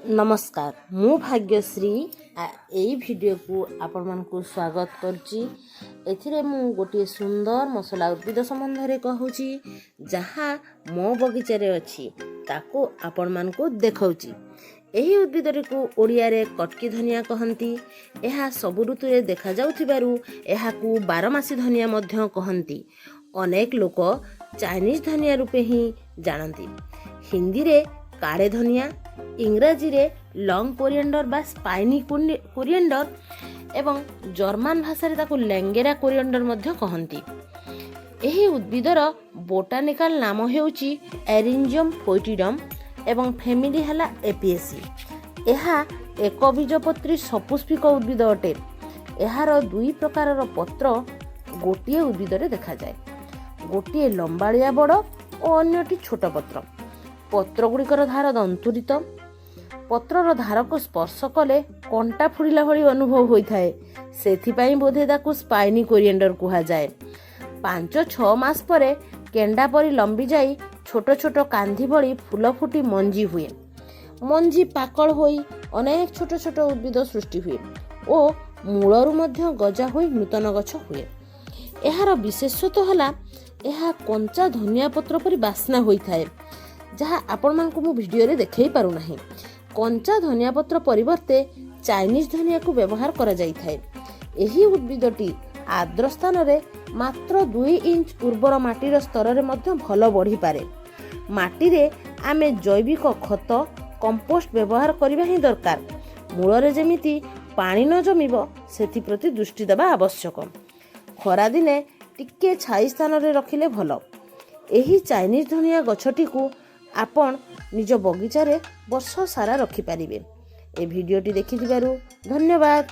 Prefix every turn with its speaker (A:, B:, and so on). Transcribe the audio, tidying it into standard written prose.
A: ନମସ୍କାର, ମୁଁ ଭାଗ୍ୟଶ୍ରୀ। ଏଇ ଭିଡ଼ିଓକୁ ଆପଣମାନଙ୍କୁ ସ୍ୱାଗତ କରୁଛି। ଏଥିରେ ମୁଁ ଗୋଟିଏ ସୁନ୍ଦର ମସଲା ଉଦ୍ଭିଦ ସମ୍ବନ୍ଧରେ କହୁଛି, ଯାହା ମୋ ବଗିଚାରେ ଅଛି, ତାକୁ ଆପଣମାନଙ୍କୁ ଦେଖାଉଛି। ଏହି ଉଦ୍ଭିଦଟିକୁ ଓଡ଼ିଆରେ କଟକି ଧନିଆ କହନ୍ତି। ଏହା ସବୁ ଋତୁରେ ଦେଖାଯାଉଥିବାରୁ ଏହାକୁ ବାରମାସୀ ଧନିଆ ମଧ୍ୟ କହନ୍ତି। ଅନେକ ଲୋକ ଚାଇନିଜ୍ ଧନିଆ ରୂପେ ହିଁ ଜାଣନ୍ତି। ହିନ୍ଦୀରେ କାଳେ ଧନିଆ, ଇଂରାଜୀରେ ଲଙ୍ଗ କୋରିଏଣ୍ଡର ବା ସ୍ପାଇନି କୋରିଏଣ୍ଡର ଏବଂ ଜର୍ମାନ ଭାଷାରେ ତାକୁ ଲେଙ୍ଗେରା କୋରିଏଣ୍ଡର ମଧ୍ୟ କହନ୍ତି। ଏହି ଉଦ୍ଭିଦର ବୋଟାନିକାଲ ନାମ ହେଉଛି ଏରିଞ୍ଜିୟମ୍ ଫୋଇଟିଡମ୍ ଏବଂ ଫ୍ୟାମିଲି ହେଲା ଏପିଏସି। ଏହା ଏକବୀଜପତ୍ରୀ ସପୁଷ୍ପିକ ଉଦ୍ଭିଦ ଅଟେ। ଏହାର ଦୁଇ ପ୍ରକାରର ପତ୍ର ଗୋଟିଏ ଉଦ୍ଭିଦରେ ଦେଖାଯାଏ, ଗୋଟିଏ ଲମ୍ବାଳିଆ ବଡ଼ ଓ ଅନ୍ୟଟି ଛୋଟ ପତ୍ର। ପତ୍ର ଗୁଡ଼ିକର ଧାର ଦନ୍ତୁରିତ। ପତ୍ରର ଧାରକୁ ସ୍ପର୍ଶ କଲେ କଣ୍ଟା ଫୁଡ଼ିଲା ଭଳି ଅନୁଭବ ହୋଇଥାଏ। ସେଥିପାଇଁ ବୋଧେ ତାକୁ ସ୍ପାଇନି କୋରିଏଣ୍ଡର କୁହାଯାଏ। 5-6 ମାସ ପରେ କେଣ୍ଡା ପରି ଲମ୍ବି ଯାଇ ଛୋଟ ଛୋଟ କାନ୍ଧି ଭଳି ଫୁଲ ଫୁଟି ମଞ୍ଜି ହୁଏ। ମଞ୍ଜି ପାକଳ ହୋଇ ଅନେକ ଛୋଟ ଛୋଟ ଉଦ୍ଭିଦ ସୃଷ୍ଟି ହୁଏ ଓ ମୂଳରୁ ମଧ୍ୟ ଗଜା ହୋଇ ନୂତନ ଗଛ ହୁଏ। ଏହାର ବିଶେଷତ୍ୱ ହେଲା, ଏହା କଞ୍ଚା ଧନିଆ ପତ୍ର ପରି ବାସ୍ନା ହୋଇଥାଏ, ଯାହା ଆପଣମାନଙ୍କୁ ମୁଁ ଭିଡ଼ିଓରେ ଦେଖାଇ ପାରୁନାହିଁ। କଞ୍ଚା ଧନିଆ ପତ୍ର ପରିବର୍ତ୍ତେ ଚାଇନିଜ୍ ଧନିଆକୁ ବ୍ୟବହାର କରାଯାଇଥାଏ। ଏହି ଉଦ୍ଭିଦଟି ଆର୍ଦ୍ର ସ୍ଥାନରେ ମାତ୍ର 2 ଇଞ୍ଚ ଉର୍ବର ମାଟିର ସ୍ତରରେ ମଧ୍ୟ ଭଲ ବଢ଼ିପାରେ। ମାଟିରେ ଆମେ ଜୈବିକ ଖତ, କମ୍ପୋଷ୍ଟ ବ୍ୟବହାର କରିବା ହିଁ ଦରକାର। ମୂଳରେ ଯେମିତି ପାଣି ନ ଜମିବ, ସେଥିପ୍ରତି ଦୃଷ୍ଟି ଦେବା ଆବଶ୍ୟକ। ଖରାଦିନେ ଟିକେ ଛାଇ ସ୍ଥାନରେ ରଖିଲେ ଭଲ। ଏହି ଚାଇନିଜ୍ ଧନିଆ ଗଛଟିକୁ ଆପଣ ନିଜ ବଗିଚାରେ ବର୍ଷ ସାରା ରଖିପାରିବେ। ଏ ଭିଡ଼ିଓଟି ଦେଖିଥିବାରୁ ଧନ୍ୟବାଦ।